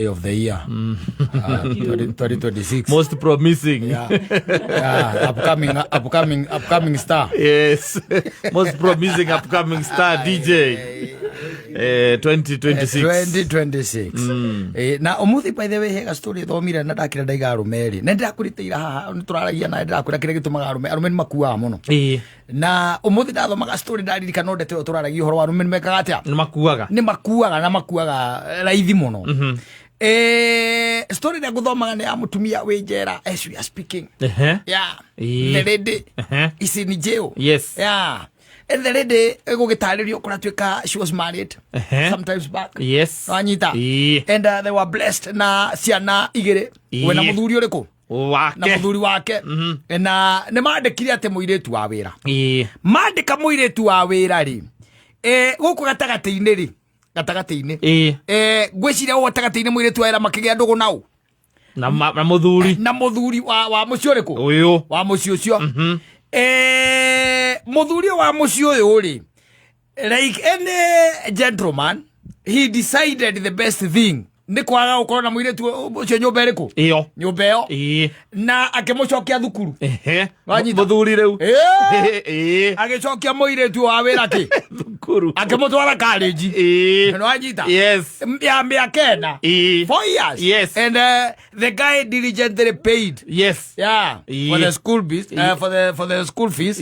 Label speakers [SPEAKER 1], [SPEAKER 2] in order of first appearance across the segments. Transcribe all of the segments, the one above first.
[SPEAKER 1] Of the year 2026.
[SPEAKER 2] Most promising.
[SPEAKER 1] Yeah, upcoming star.
[SPEAKER 2] Yes, most promising upcoming star DJ 2026.
[SPEAKER 1] 2026. Na umuthi, by the way, hega story thomire na ndakira ndaiga arume ri na ndirakurite haha nĩ tũraragia na ndirakwĩra kĩrĩa gĩtũmaga arume nĩ makuaga mũno. Na umuthi ndathomaga story, ndaririkana ndeto ĩyo tũraragia ũhoro wa arume nĩ mekaga atĩa.
[SPEAKER 2] Nĩ makuaga.
[SPEAKER 1] Nĩ makuaga, na makuaga raithi mũno. Story ĩrĩa ngũthomaga nĩ ya mũtumia wĩ njera as we are speaking. Yeah. The lady is in jail. Yeah, and the lady ĩgũgĩtarĩrio kũratuĩka she was married sometimes back. Wanyita? And they were blessed na ciana igĩrĩ. Wena mũthuri ũrĩkũ? Na
[SPEAKER 2] wake.
[SPEAKER 1] Mũthuri wake. Na nĩ mandĩkire atĩ mũirĩtu wa wĩra. Mandĩka mũirĩtu wa wĩra rĩ, gũkũ gatagatĩ-inĩ rĩ, gatagatĩ-inĩ, ngwĩciria ũguo gatagatĩ-inĩ mũirĩtu wa wĩra makĩgĩa ndũgũ nau.
[SPEAKER 2] Na mũthuri.
[SPEAKER 1] Na mũthuri wa mũciĩ ũrĩkũ?
[SPEAKER 2] Ũyũ.
[SPEAKER 1] Wa mũciĩ ũcio. Mũthuri ũyũ wa mũciĩ ũyũ rĩ, like any gentleman, he decided the best thing nĩ kwaga gũkorwo na mũirĩtu ũcio nyũmba ĩrĩkũ?
[SPEAKER 2] Ĩyo.
[SPEAKER 1] Nyũmba ĩyo. Na akĩmũcokia thukuru. Wanyita?
[SPEAKER 2] Mũthuri rĩu.
[SPEAKER 1] Agĩcokia mũirĩtu wa wĩra kĩ?
[SPEAKER 2] Thukuru.
[SPEAKER 1] Akĩmũtwara karĩnji. Nĩwanyita?
[SPEAKER 2] Yes.
[SPEAKER 1] Ya mĩaka 4. 4 years. And the guy diligently paid yeah for the school fees, for the school fees.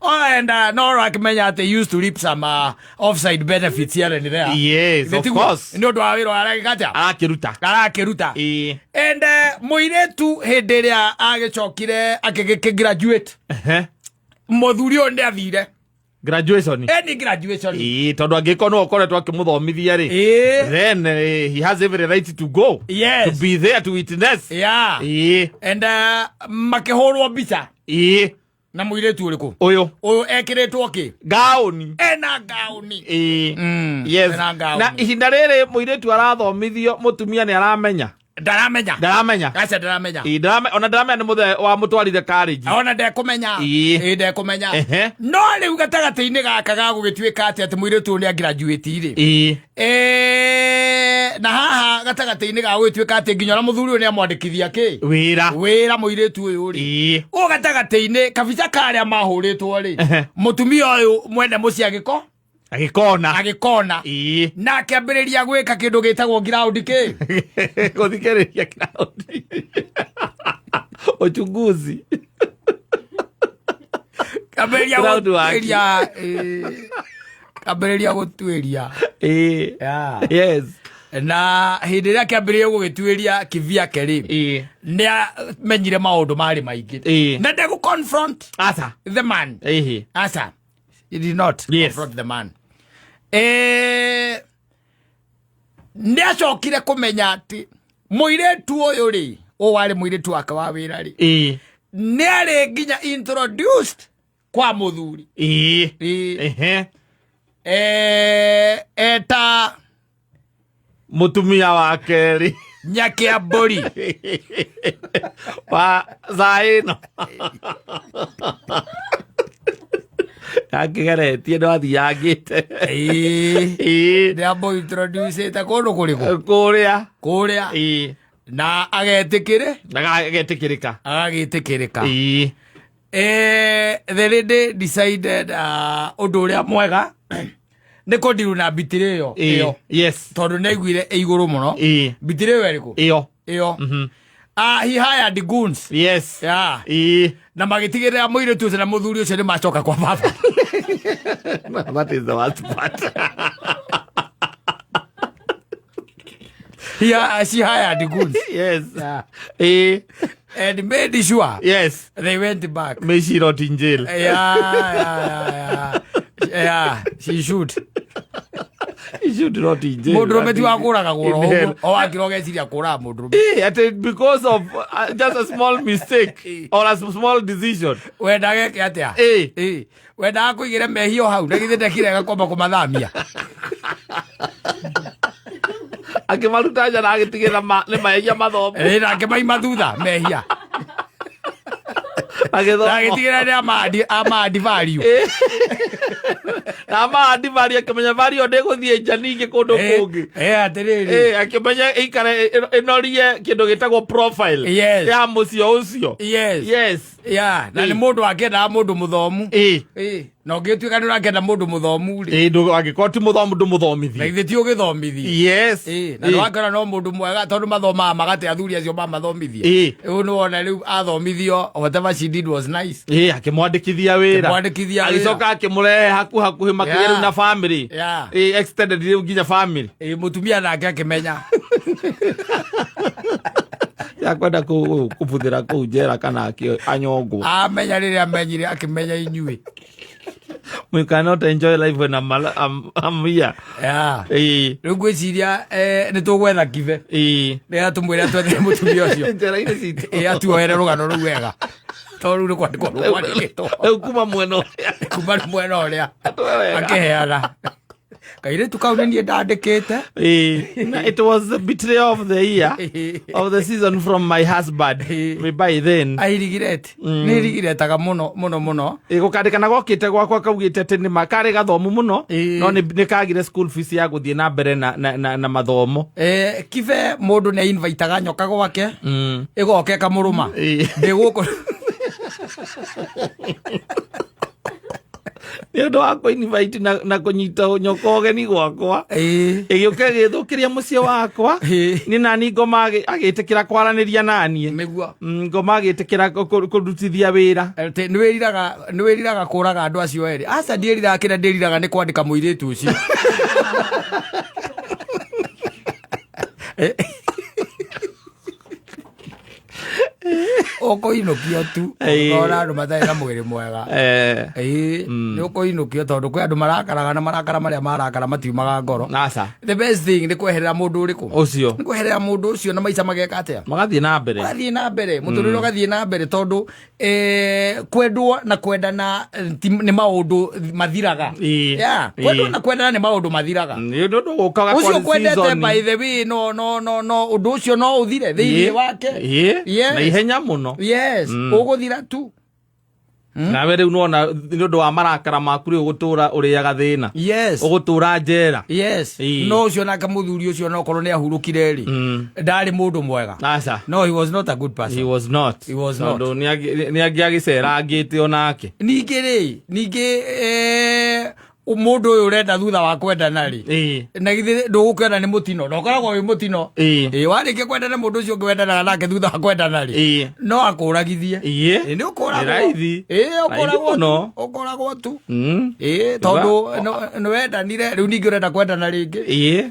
[SPEAKER 1] Oh, and no akimenya atĩ he used to reap some offside benefits here and there.
[SPEAKER 2] Yes, of
[SPEAKER 1] Nĩtiguo?
[SPEAKER 2] course.
[SPEAKER 1] Nĩ ũndũ wa wĩra aragĩka atĩa?
[SPEAKER 2] Arakĩruta.
[SPEAKER 1] Arakĩruta. And mũirĩtu hĩndĩ ĩrĩa agĩcokire akĩgĩkĩ graduate, mũthuri ũyũ nĩ athire
[SPEAKER 2] Graduation.
[SPEAKER 1] Any graduation.
[SPEAKER 2] Tondũ angĩkorwo nĩwe ũkoretwo akĩmũthomithia rĩ, then he has every right to go to be there to witness.
[SPEAKER 1] And makĩhũrwo mbica na mũirĩtu ũrĩkũ?
[SPEAKER 2] Ũyũ.
[SPEAKER 1] Ũyũ ekĩrĩtwo kĩ?
[SPEAKER 2] Gaũni.
[SPEAKER 1] Ena gauni. Ena gauni.
[SPEAKER 2] Na ihinda rĩrĩ mũirĩtu arathomithio, mũtumia nĩ aramenya?
[SPEAKER 1] Ndaramenya.
[SPEAKER 2] Ndaramenya.
[SPEAKER 1] Aca, ndaramenya.
[SPEAKER 2] Ona ndaramenya nĩ mũthee wa mũtwarire karĩnji.
[SPEAKER 1] Ona ndekũmenya. Ĩĩ, ndekũmenya. No rĩu gatagatĩ-inĩ gaka ga gũgĩtuĩka atĩ mũirĩtu ũyũ nĩ agraduate rĩ, na haha gatagatĩ-inĩ ga gũgĩtuĩka atĩ nginya ona mũthuri ũyũ nĩ amwandĩkithia kĩ?
[SPEAKER 2] Wĩra.
[SPEAKER 1] Wĩra mũirĩtu ũyũ rĩ, ũũ gatagatĩ-inĩ kabica karĩa mahũrĩtwo rĩ, mũtumia ũyũ mwene mũciĩ agĩko
[SPEAKER 2] Agĩkona.
[SPEAKER 1] Agĩkona. Na akĩambĩrĩria gwĩka kĩndũ gĩtagwo ground kĩ?
[SPEAKER 2] Gũthikĩrĩria ground uchunguzi.
[SPEAKER 1] Kambĩrĩria
[SPEAKER 2] Ground work.
[SPEAKER 1] gũtuĩria, kambĩrĩria gũtuĩria. Na hĩndĩ ĩrĩa akĩambĩrĩria gũgĩtuĩria kivyake rĩ, nĩ amenyire maũndũ marĩ maingĩ. Na ndegũ confront
[SPEAKER 2] Aca.
[SPEAKER 1] the man. Aca, he did not confront the man. Nĩ acokire kũmenya atĩ mũirĩtu ũyũ rĩ, ũyũ warĩ mũirĩtu wake wa wĩra rĩ, nĩ arĩ nginya introduced kwa mũthuri. Eta
[SPEAKER 2] Mũtumia wa kerĩ.
[SPEAKER 1] Nyakĩa mbũri.
[SPEAKER 2] Wa thaa ĩno akĩgeretie no athiangĩte.
[SPEAKER 1] Nĩ amũ introducĩte kũndũ kũrĩkũ?
[SPEAKER 2] Kũrĩa.
[SPEAKER 1] Kũrĩa. Na agetĩkĩrĩ
[SPEAKER 2] Agetĩkĩrĩka.
[SPEAKER 1] Agagĩtĩkĩrĩka. The lady decided ũndũ ũrĩa mwega nĩ kũndiru na mbitĩrĩ ĩyo. Ĩyo. Tondũ nĩ aiguire ĩ igũrũ mũno. Mbitĩrĩ ĩyo ĩrĩkũ?
[SPEAKER 2] Ĩyo.
[SPEAKER 1] Ĩyo. He hired goons. Yeah. Na magĩtigĩrĩra mũirĩtu ũcio na mũthuri ũcio nĩ macoka kwa baba.
[SPEAKER 2] That is the worst part.
[SPEAKER 1] She hired goons. And made sure they went back.
[SPEAKER 2] May she rot in jail.
[SPEAKER 1] Yeah, she should.
[SPEAKER 2] He should rot in jail.
[SPEAKER 1] Mũndũrũme ti wa kũragagwo
[SPEAKER 2] In hell.
[SPEAKER 1] ũguo o wakĩra ũgeciria kũraga mũndũrũme.
[SPEAKER 2] Ati because of just a small mistake or a small decision.
[SPEAKER 1] Wendaga eke atĩa? Wendaga kũigĩre mehia o hau na githĩ ndekire kwamba kũmathamia?
[SPEAKER 2] Akĩmaruta nja na agĩtigĩra nĩ mahia mathomo.
[SPEAKER 1] Ĩ, na akĩmaima thutha mehia.
[SPEAKER 2] Agĩthoma.
[SPEAKER 1] Agĩtigĩrĩra nĩ ama-add value.
[SPEAKER 2] Na ama-add value, akĩmenya value ndĩgũthiĩ nja ningĩ kũndũ kũngĩ.
[SPEAKER 1] Atĩrĩrĩ.
[SPEAKER 2] Akĩmenya ĩikare ĩnorie kĩndũ gĩtagwo profile
[SPEAKER 1] Yes.
[SPEAKER 2] ya mũciĩ ũcio.
[SPEAKER 1] Yes.
[SPEAKER 2] Yes.
[SPEAKER 1] Yeah, na nĩ mũndũ akĩendaga mũndũ mũthomu. Na ũngĩtuĩka nĩ ũrakĩenda mũndũ mũthomu rĩ,
[SPEAKER 2] Angĩkorwo ti mũthomu
[SPEAKER 1] na
[SPEAKER 2] ndũmũthomithie.
[SPEAKER 1] githĩ ti ũgĩthomithie?
[SPEAKER 2] Yes.
[SPEAKER 1] Na nĩ wakĩona no mũndũ mwega, tondũ mathomaga magate athuri acio mamathomithia. Rĩu nĩ wona rĩu athomithio, whatever she did was nice.
[SPEAKER 2] Akĩmwandĩkithia wĩra.
[SPEAKER 1] Akĩmwandĩkithia wĩra.
[SPEAKER 2] Agĩcoka akĩmũrehe haku hakuhĩ makĩgĩa rĩu na family. Extended rĩu nginya family.
[SPEAKER 1] Mũtumia nake akĩmenya.
[SPEAKER 2] Ya kwenda kũbuthĩra kũu njera kana anyongwo.
[SPEAKER 1] Amenya rĩrĩa amenyire, akĩmenya inyuĩ.
[SPEAKER 2] We cannot enjoy life when I'm here.
[SPEAKER 1] Rĩu ngwĩciria nĩ tũgwetha kibe. Rĩrĩa tũmwĩre twethere mũtumia ũcio.
[SPEAKER 2] Njera-inĩ citũ.
[SPEAKER 1] Atuoere rũgano rũu wega. Tondũ rĩu nĩ kwandĩkwo rũkwandĩkĩtwo.
[SPEAKER 2] Rĩu kuma mwena ũrĩa.
[SPEAKER 1] Kuma mwena ũrĩa.
[SPEAKER 2] Atwe wega.
[SPEAKER 1] Akĩheana. Kairĩtu kau nĩ niĩ ndandĩkĩte.
[SPEAKER 2] Na it was the betrayal of the year, of the season from my husband. By then.
[SPEAKER 1] I regret. Nĩ regretega mũno mũno mũno.
[SPEAKER 2] Gũkandĩkana gokĩte gwakwa kaugĩte atĩ nĩ ma karĩ gathomu mũno, no nĩ kagire school fees ya gũthiĩ na mbere na mathomo.
[SPEAKER 1] Kibe mũndũ nĩ invitaga nyoka gwake, ĩgoka ĩkamũrũma. Ndĩ gũkũ.
[SPEAKER 2] Nĩ ũndũ wa kũ-invite na kũnyita nyoka ũgeni gwakwa. Ĩgĩũka ĩgĩthũkĩria mũciĩ wakwa. Nĩ nani ngoma agĩtĩkĩra kwaranĩria naniĩ.
[SPEAKER 1] Nĩguo.
[SPEAKER 2] Ngoma agĩtĩkĩra kũrutithia wĩra.
[SPEAKER 1] Nĩ wĩriraga kũraga andũ acio erĩ. Aca, ndiĩriraga, kĩrĩa ndĩriraga nĩ kwandĩka mũirĩtu ũcio. Ũkũinũkio tu. Ũkona andũ matarĩ na mwĩrĩ mwega. Nĩ ũkũinũkio tondũ kwĩ andũ marakaraga, na marakara marĩa marakara matiumaga ngoro.
[SPEAKER 2] Aca.
[SPEAKER 1] The best thing nĩ kweherera mũndũ ũrĩkũ?
[SPEAKER 2] Ũcio.
[SPEAKER 1] Nĩ kweherera mũndũ ũcio na maica mageka atĩa?
[SPEAKER 2] Magathiĩ na mbere.
[SPEAKER 1] Magathiĩ na mbere, mũtũrĩre ũgathiĩ na mbere, tondũ kwendwo na kwendana nĩ maũndũ mathiraga. Yeah, kwendwo na kwendana nĩ maũndũ mathiraga.
[SPEAKER 2] Nĩ ũndũ ndũgũkaga
[SPEAKER 1] Ũcio
[SPEAKER 2] kwa
[SPEAKER 1] kwendete
[SPEAKER 2] season.
[SPEAKER 1] by the way, no no no no ũndũ ũcio no ũthire thĩinĩ wake. Yes.
[SPEAKER 2] Na ihenya mũno.
[SPEAKER 1] Yes, ũgũthira tu.
[SPEAKER 2] Nawe rĩu nĩwona nĩ ũndũ wa marakara maku rĩu ũgũtũra ũrĩaga thĩna.
[SPEAKER 1] Yes.
[SPEAKER 2] Ũgũtũra njera.
[SPEAKER 1] Yes. No ũcio nake mũthuri ũcio no korwo nĩ ahurũkire rĩ, ndarĩ mũndũ mwega.
[SPEAKER 2] Aca.
[SPEAKER 1] No, he was not a good person.
[SPEAKER 2] He was not.
[SPEAKER 1] He was not.
[SPEAKER 2] Tondũ nĩ angĩagĩcerangĩte onake.
[SPEAKER 1] Ningĩ rĩ, ningĩ mũndũ ũyũ ũrenda thutha wa kwendana rĩ, na githĩ ndũgũkĩona nĩ mũtino, na ũkoragwo wĩ mũtino. Warĩkia kwendana mũndũ ũcio ũngĩ wendanaga nake thutha wa kwendana rĩ, no akũragithie. Nĩ ũkũragwo.
[SPEAKER 2] Nĩ raithi.
[SPEAKER 1] Ũkũragwo
[SPEAKER 2] Raithi
[SPEAKER 1] tu.
[SPEAKER 2] mũno.
[SPEAKER 1] Ũkũragwo tu. Tondũ nĩ wendanire, rĩu ningĩ ũrenda kwendana rĩngĩ.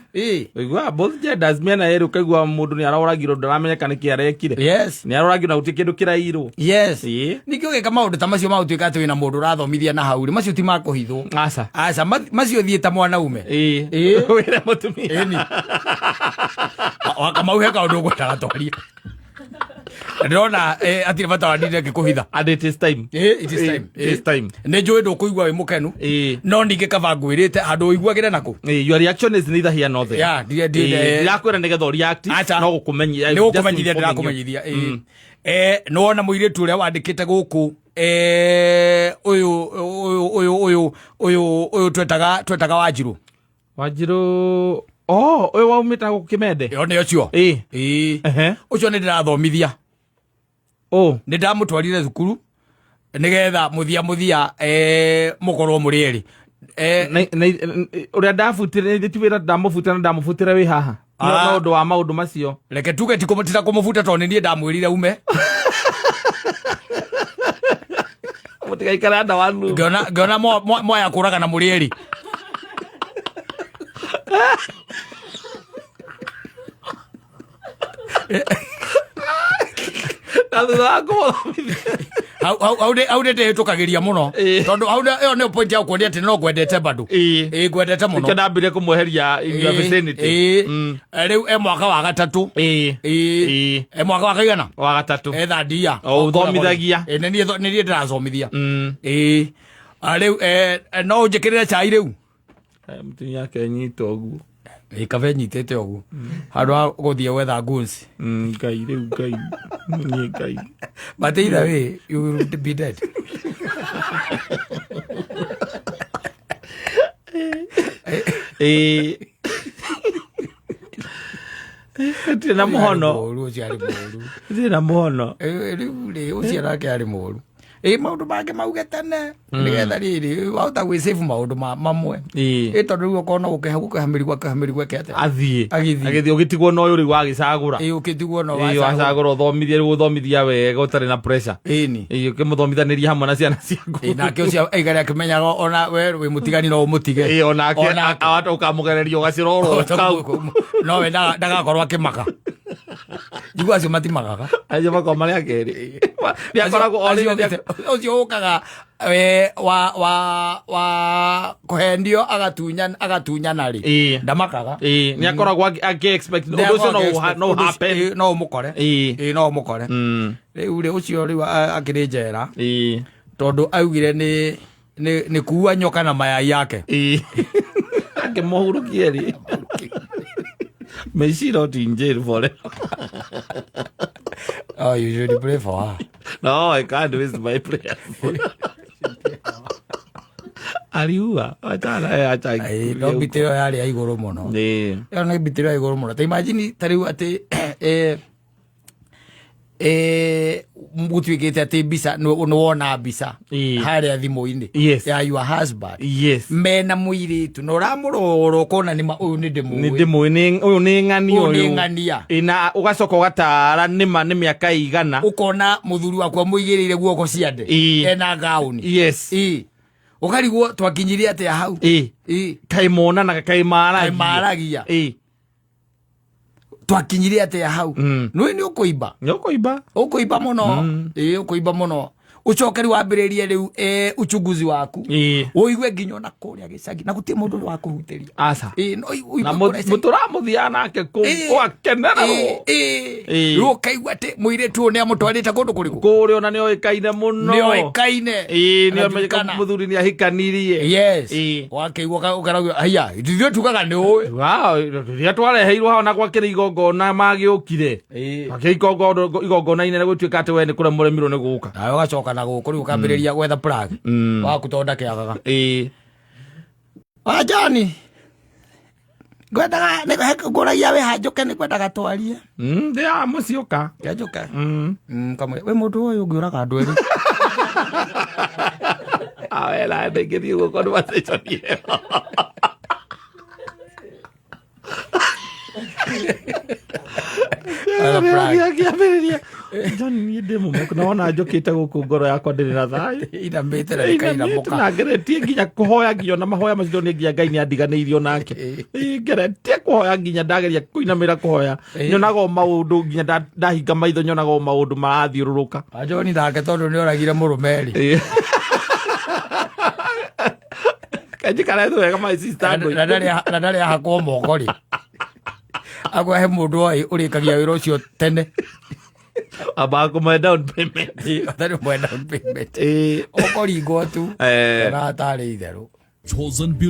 [SPEAKER 2] Ũiguaga both genders mĩena yerĩ, ũkaigua mũndũ nĩ aroragirwo, ndaramenyeka nĩkĩ arekire.
[SPEAKER 1] Yes.
[SPEAKER 2] Nĩ aroragirwo na gũtirĩ kĩndũ kĩrairwo.
[SPEAKER 1] Yes. Ningĩ ũgĩka maũndũ ta macio ma gũtuĩka atĩ wĩna mũndũ ũrathomithia na hau rĩ, macio ti ma kũhithwo.
[SPEAKER 2] Aca.
[SPEAKER 1] Aca, macio thiĩ ta mwanaume.
[SPEAKER 2] Wĩre mũtumia.
[SPEAKER 1] Ĩni. Wakamau he kaũndũ ũgwendaga twarie. Ndĩrona hatirĩ bata wa ndinde ngĩkũhitha.
[SPEAKER 2] And it is time.
[SPEAKER 1] It is time.
[SPEAKER 2] It is time.
[SPEAKER 1] Nĩ njũĩ ndũkũigua wĩ mũkenu. No ningĩ kaba ngwĩrĩte handũ ũiguagĩre nakũ.
[SPEAKER 2] Your reaction is neither here nor there.
[SPEAKER 1] Yeah,
[SPEAKER 2] Ndirakwĩra nĩgetha ũreact,
[SPEAKER 1] Acha.
[SPEAKER 2] no gũkũmenyithia.
[SPEAKER 1] Nĩ gũkũmenyithia,
[SPEAKER 2] Just informing you.
[SPEAKER 1] ndĩrakũmenyithia. Nĩ wona mũirĩtu ũrĩa wandĩkĩte gũkũ, ũyũ, ũyũ, ũyũ, ũyũ, ũyũ, ũyũ twetaga Wanjirũ.
[SPEAKER 2] Wanjirũ. Oh, ũyũ waumĩte gũkũ Kĩmende?
[SPEAKER 1] Ĩyo nĩ ũcio. Ũcio nĩ ndĩrathomithia.
[SPEAKER 2] Oh.
[SPEAKER 1] Nĩ ndamũtwarire thukuru nĩgetha mũthia mũthia, mũkorwo mũrĩ erĩ.
[SPEAKER 2] Ũrĩa ndabutire, nĩ ti wĩra ndamũbutire na ndamũbutire wĩ haha. No, no ũndũ wa maũndũ macio.
[SPEAKER 1] Reke tuge ti ta kũmũbuta tondũ nĩ niĩ ndamwĩrire ume.
[SPEAKER 2] Mũtigaikare under one roof.
[SPEAKER 1] Ngĩona mwaya kũraga na mũrĩ erĩ.
[SPEAKER 2] Na thutha wa kũmũthomithia.
[SPEAKER 1] Hau nĩ ndĩhĩtũkagĩria mũno. Tondũ hau ĩyo nĩyo point ya gũkuonia atĩ no ngwendete bado. Ngwendete mũno.
[SPEAKER 2] Nĩkĩo ndambire kũmweheria in your vicinity.
[SPEAKER 1] Rĩu e mwaka wa gatatũ. E mwaka wa kaigana?
[SPEAKER 2] Wa gatatũ.
[SPEAKER 1] E third year.
[SPEAKER 2] O, ũthomithagia.
[SPEAKER 1] Nĩ niĩ ndĩrathomithia. Rĩu, no ũnjĩkĩrĩre cai rĩu?
[SPEAKER 2] Mũtumia ake nyita ũguo.
[SPEAKER 1] Ĩ kabe nyitĩte ũguo handũ ha gũthiĩ gwetha goons.
[SPEAKER 2] Ngai rĩu, Ngai niĩ, Ngai.
[SPEAKER 1] But either way you will be dead.
[SPEAKER 2] Ĩĩ, tirĩ na mũhono.
[SPEAKER 1] Mũru ũcio arĩ mũru.
[SPEAKER 2] Tirĩ na mũhono.
[SPEAKER 1] Rĩu rĩ, ũcio nake arĩ mũru. Ĩ maũndũ mangĩ mauge tene nĩgetha rĩrĩ wahota gwĩ save maũndũ mamwe. Ĩ tondũ rĩu okorwo no gũkĩha gũkĩha mĩrigo, akĩha mĩrigo eke atĩa?
[SPEAKER 2] Athiĩ.
[SPEAKER 1] Agĩthiĩ.
[SPEAKER 2] Agĩthiĩ, ũgĩtigwo na ũyũ rĩu wagĩcagũra.
[SPEAKER 1] Ĩ ũkĩtigwo no
[SPEAKER 2] Ĩĩ, wacagũra ũthomithie rĩu, ũthomithia wega ũtarĩ na pressure.
[SPEAKER 1] Ĩni.
[SPEAKER 2] Ĩĩ, ũkĩmũthomithanĩria hamwe na ciana ciaku.
[SPEAKER 1] Ĩ nake ũcio aigare akĩmenyaga ona we wĩ mũtigani no ũmũtige.
[SPEAKER 2] Ĩĩ, onake.
[SPEAKER 1] Onake.
[SPEAKER 2] Awata ũkamũgereria ũgacĩra oro kau.
[SPEAKER 1] No we ndagakorwo akĩmaka. Njigua acio matimakaga.
[SPEAKER 2] Acio makoragwo marĩ akerĩ, nĩ akoragwo o
[SPEAKER 1] Acio
[SPEAKER 2] rĩrĩ
[SPEAKER 1] ũcio ũkaga wa kũhendio agatunyana rĩ, ndamakaga.
[SPEAKER 2] Ĩĩ, nĩ akoragwo akĩ expect ũndũ ũcio no happen.
[SPEAKER 1] No ũmũkore. Ĩĩ, no ũmũkore. Rĩu rĩ, ũcio rĩu akĩrĩ njera tondũ augire nĩ kuua nyoka na mayai yake.
[SPEAKER 2] Ĩĩ, akĩmũhurũkie rĩ, may she not in jail forever.
[SPEAKER 1] Oh, you should pray for her.
[SPEAKER 2] No, I can't waste my prayers. Aliua, achana, acha.
[SPEAKER 1] Ĩĩ, no mbitĩ ĩyo yarĩ ya igũrũ mũno. Ĩyo nĩ mbitĩ ĩyo ya igũrũ mũno. Ta imagine ta rĩu atĩ gũtuĩkĩte atĩ mbica nĩ wona mbica harĩa thimũ-inĩ ya your husband mena mũirĩtu na ũramũrora ũkona nĩma ũyũ nĩ
[SPEAKER 2] nĩ
[SPEAKER 1] ndĩmũĩ.
[SPEAKER 2] Ndĩmũĩ, ũyũ nĩ ng'ania.
[SPEAKER 1] Ũyũ nĩ
[SPEAKER 2] Ũyũ
[SPEAKER 1] ng'ania.
[SPEAKER 2] Ĩĩ, na ũgacoka ũgatara nĩma nĩ mĩaka igana.
[SPEAKER 1] Ũkona mũthuri waku amũigĩrĩire guoko ciande ena gauni. Ĩĩ. Ũkarigwo twakinyirie atĩa hau. Ĩĩ.
[SPEAKER 2] Kaĩ monanaga, kaĩ maragia.
[SPEAKER 1] Kaĩ maragia. Twakinyirie atĩa hau. Nĩ nĩ ũkũimba.
[SPEAKER 2] Nĩ ũkũimba.
[SPEAKER 1] Ũkũimba mũno. Ĩĩ, ũkũimba mũno, ũcoke rĩu wambĩrĩrie rĩu uchunguzi waku, ũigue nginya ona kũrĩa gĩcagi na gũtirĩ mũndũ ũrĩ wa kũhutĩria.
[SPEAKER 2] Aca.
[SPEAKER 1] Ĩĩ, no ũigue
[SPEAKER 2] Na
[SPEAKER 1] kũrĩa icagi.
[SPEAKER 2] mũtũramũthiaga nake kũu ũgakenererwo.
[SPEAKER 1] Rĩu ũkaigua atĩ mũirĩtu ũyũ nĩ amũtwarĩte kũndũ kũrĩkũ.
[SPEAKER 2] Kũrĩa ona nĩ oĩkaine mũno.
[SPEAKER 1] Nĩ oĩkaine.
[SPEAKER 2] Ĩĩ, nĩ oĩkaine.
[SPEAKER 1] Anajulikana.
[SPEAKER 2] Mũthuri nĩ ahikanirie.
[SPEAKER 1] Wakĩigua ũkarauga haiya, ithuĩ tugaga nĩ ũĩ.
[SPEAKER 2] Wow, rĩrĩa twareheirwo haha na gwakĩrĩ igongona magĩũkire. Gwakĩrĩ igongona inene, gũtuĩka atĩ we nĩ kũrĩa mũremirwo nĩ gũka.
[SPEAKER 1] Nawe ũgacoka na gũkũ rĩu ũkambĩrĩria gwetha plug waku tondũ ndakĩagaga. Wa John, ngwendaga ngũragia wĩ hanjũke, nĩ ngwendaga twarie.
[SPEAKER 2] Ndĩ haha mũciĩ, ũka.
[SPEAKER 1] Kĩanjũke. Kamwe wĩ mũndũ ũyũ ũngĩũraga andũ erĩ.
[SPEAKER 2] Awela ndingĩthiĩ ũguo conversation ĩyo.
[SPEAKER 1] Wetha plug.
[SPEAKER 2] Akĩambĩrĩria, John, niĩ ndĩ mũmaku na wona njũkĩte gũkũ ngoro yakwa ndĩrĩ na thayũ.
[SPEAKER 1] Inamĩte na rĩkainamũka.
[SPEAKER 2] Na ngeretie nginya kũhoya, nginya ona mahoya macio nĩ nginya Ngai nĩ andiganĩirio nake. Ĩĩ, ngeretie kũhoya nginya ndageria kũinamĩra kũhoya, nyonaga o maũndũ, nginya ndahinga maitho nyonaga o maũndũ marathiũrũrũka.
[SPEAKER 1] Wa John nake tondũ nĩ oragire mũrũme rĩ.
[SPEAKER 2] Kanjikare wega, my sister.
[SPEAKER 1] Na ndarĩ ahakwo moko rĩ, akwa he mũndũ oĩ ũrĩkagia wĩra ũcio tene.
[SPEAKER 2] Amba kũmwe down payment.
[SPEAKER 1] Ũtarĩ mwe down payment, ũkũringwo tu. Ona hatarĩ itherũ.
[SPEAKER 3] Chosen.